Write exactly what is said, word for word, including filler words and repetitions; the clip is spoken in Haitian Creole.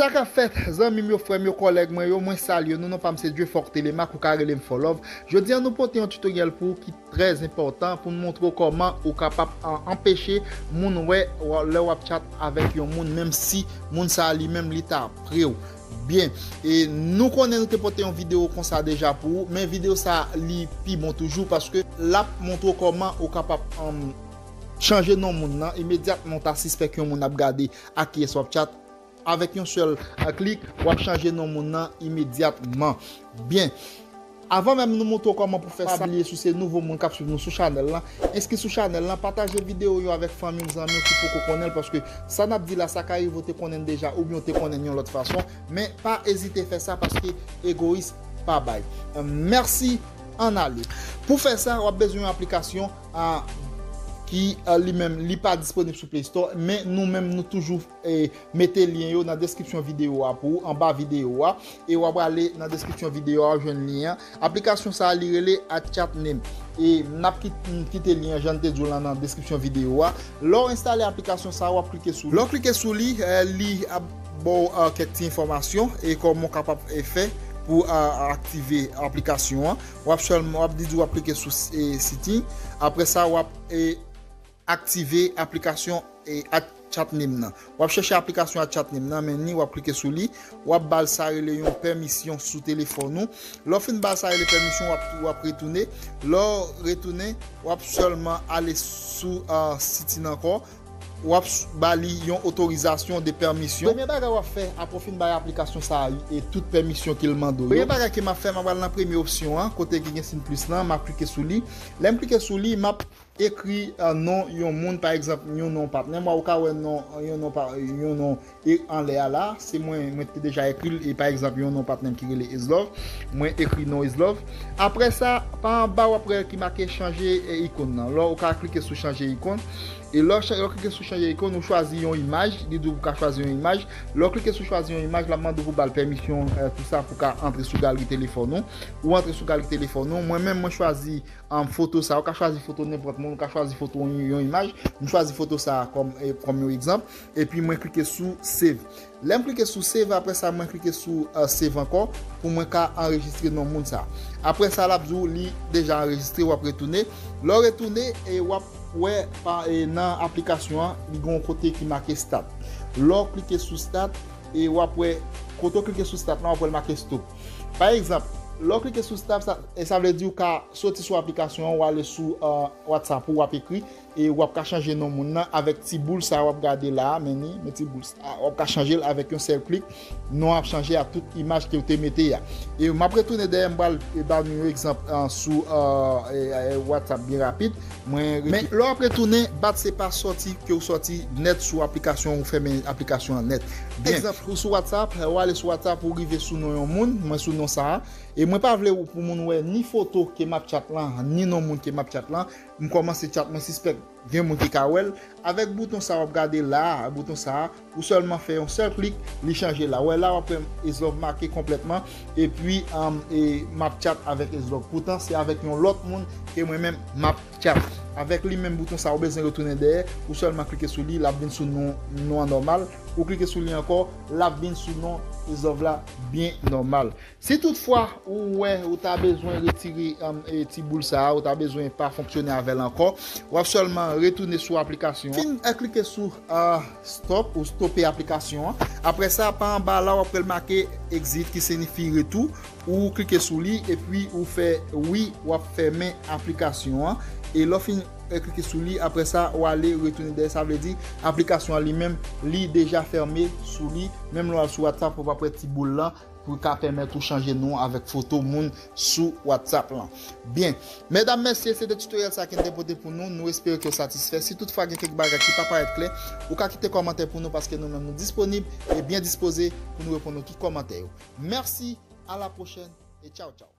Sa k ap fèt, zanmi m yo, frè m yo, kòlèg mwen yo, mwen salye nou. Non pa m se Dieufork Telemaque, ou ka rele m Fò Love. Jodi a, nou pote yon tutoriel pou ou ki trè enpòtan pou n montre w kòman ou kapab an-, anpeche moun wè w-, lè w ap chat avèk yon moun, menm si moun sa a li menm li ta pre w. Byen, e nou konnen nou te pote yon videyo konsa deja pou ou, men videyo sa a li pi bon toujou paske l ap montre w kòman ou kapab, anm, chanje non moun nan imedyatman w ta sispèk yon moun ap gade ak kiyès w ap chat. Avèk yon sèl, a, klik, w ap chanje non moun nan imedyatman. Byen. Avan menm nou montre w kòman pou fè sa, pa bliye si w se nouvo moun k ap swiv nou sou chanèl lan, enskri sou chanèl lan, pataje videyo yo avèk fanmi w, zanmi w ki poko konnen l, paske sa n ap di la, sa ka rive w te konnen l deja oubyen w te konnen l yon lòt fason, men pa ezite fè sa paske egoyis pa bay. Euh, mèsi, ann ale. Pou fè sa, w ap bezwen yon aplikasyon, a, ki, a, li menm, li pa disponib sou Play Store, men nou menm, nou toujou, e, mete lyen yo nan deskripsyon videyo a pou ou, anba videyo a, e w ap ale nan deskripsyon videyo a, w ap jwenn lyen an. Aplikasyon sa a, li rele AdChatName. E n ap kit-, kite lyen an, jan n te di w lan, nan deskripsyon videyo a. Lè w enstale aplikasyon sa a, w ap klike sou li. Lè w klike sou li, e, li ap ba w, e, kèk ti enfòmasyon e kòman w kapab, e, fè pou, e, aktive aplikasyon an. W ap sèlman, w ap di w ap klike sou, e, setting. Apre sa, w ap, e, aktive aplikasyon, e, AdChatName nan. W ap chèche aplikasyon AdChatName nan, men ni, w ap klike sou li, w ap ba l sa rele yon pèmisyon sou telefòn ou. Lè w fin ba l sa rele pèmisyon, w ap, w ap retounen. Lè w retounen, w ap sèlman ale sou, a, setting ankò. W ap s-, ba li yon otorizasyon de pèmisyon. Premye bagay w ap fè, apre w fin bay aplikasyon sa a, e, tout pèmisyon ke l mande w yo. Premye bagay ke m ap fè, m ap al nan premye opsyon an, kote ki gen siy plis lan, m ap klike sou li. Lè m klike sou li, m ap ekri, a, non yon moun, pa egzanp, yon non patnè m, ou ka wè non, yon non pa, yon non e anlè a la, se mwen, mwen te deja ekri l, e pa egzanp, yon non patnè m ki rele Islove, mwen ekri non Islove. Apre sa, pa anba, w ap wè ki make chanje, e, ikòn nan. Lè w ka klike sou chanje ikòn, e lè w cha-, lè w klike sou chanje ikòn, ou chwazi yon imaj, li di w ou ka chwazi yon imaj. Lè w klike sou chwazi yon imaj, l ap mande w pou ba l pèmisyon, e, pou sa, pou ka antre sou galri telefòn ou. Ou antre sou galri telefòn ou. Mwen menm, mwen chwazi, um, foto sa. Ou ka chwazi foto nenpòt moun, ou ka chwazi foto yon, yon imaj. M chwazi foto sa kòm, e, kòm yon egzanp. Epi mwen klike sou save. Lè m klike sou save, apre sa, mwen klike sou, e, save ankò pou mwen ka anrejistre non moun sa. Apre sa, l ap di w li deja anrejistre, w ap retounen. Lè w retounen, e w ap wè pa, e, nan aplikasyon an, li gen yon kote ki make start. Lè w klike sou start, e w ap wè, kote w klike sou start lan, w ap wè l make stop. Pa egzanp, lè w klike sou start, sa, e sa vle di w ka soti sou aplikasyon an, w ale sou, e, WhatsApp ou, w ap ekri, e w ap ka chanje non moun nan avèk ti boul sa a w ap gade la a, men ni, men ti boul sa a, w ap ka chanje l avèk yon sèl klik, non ap chanje a tout imaj ke w te mete a. E m ap retounen dèyè, m pral, e, ba nou yon egzanp, e, sou, e, e, e, WhatsApp byen rapid. Mwen rete- Men lè w ap retounen, bat se pa sòti ke w sòti nèt sou aplikasyon, ou fèmen aplikasyon an nèt. Byen. Egzanp, ou sou WhatsApp, ou ale sou WhatsApp, ou rive sou non yon moun, mwen sou non sa a. E mwen pa vle pou moun wè ni foto ke m ap chat lan, ni non moun ke m ap chat lan. M kòmanse chat, mwen sispèk gen moun ki ka wè l. Avèk bouton sa w ap gade la a, bouton sa a, ou sèlman fè yon sèl klik, li chanje la. Wè la, w ap wè Islove make konplètman. Epi, um, e, m ap chat avèk Islove. Poutan, se avèk yon lòt moun ke mwen menm m ap chat. Avèk li menm bouton sa, ou bezwen retounen dèyè, ou sèlman klike sou li, l ap vin sou non, non an nòmal. Ou klike sou li ankò, l ap vin sou non Islove la byen nòmal. Si toutfwa ou wè ou ta bezwen retire, um, e, ti boul sa a, ou ta bezwen pa fonksyone avè l ankò, w ap sèlman retounen sou aplikasyon an. Fin, e, klike sou, a, stop ou stope aplikasyon an. Apre sa, pa anba la, w ap wè l make exit ki siyifi retou. Ou klike sou li epi ou fè wi, w ap fèmen aplikasyon an. E lè w fin, e, klike sou li, apre sa, w ale retounen dèyè. Sa vle di, aplikasyon an li menm, li deja fèmen sou li. Menm lè w al sou WhatsApp, ou p ap wè ti boul lan pou ka pèmèt ou chanje non avèk foto moun sou WhatsApp lan. Byen. Medam, mesye, se te tutoriel sa ke n te pote pou nou. Nou espere ke w satisfè. Si toutfwa gen kèk bagay ki pa parèt klè, ou ka kite kòmantè pou nou, paske nou menm nou disponib e byen dispoze pou nou reponn ou tout kòmantè yo. Mèsi, a la pwochèn e tchaw tchaw.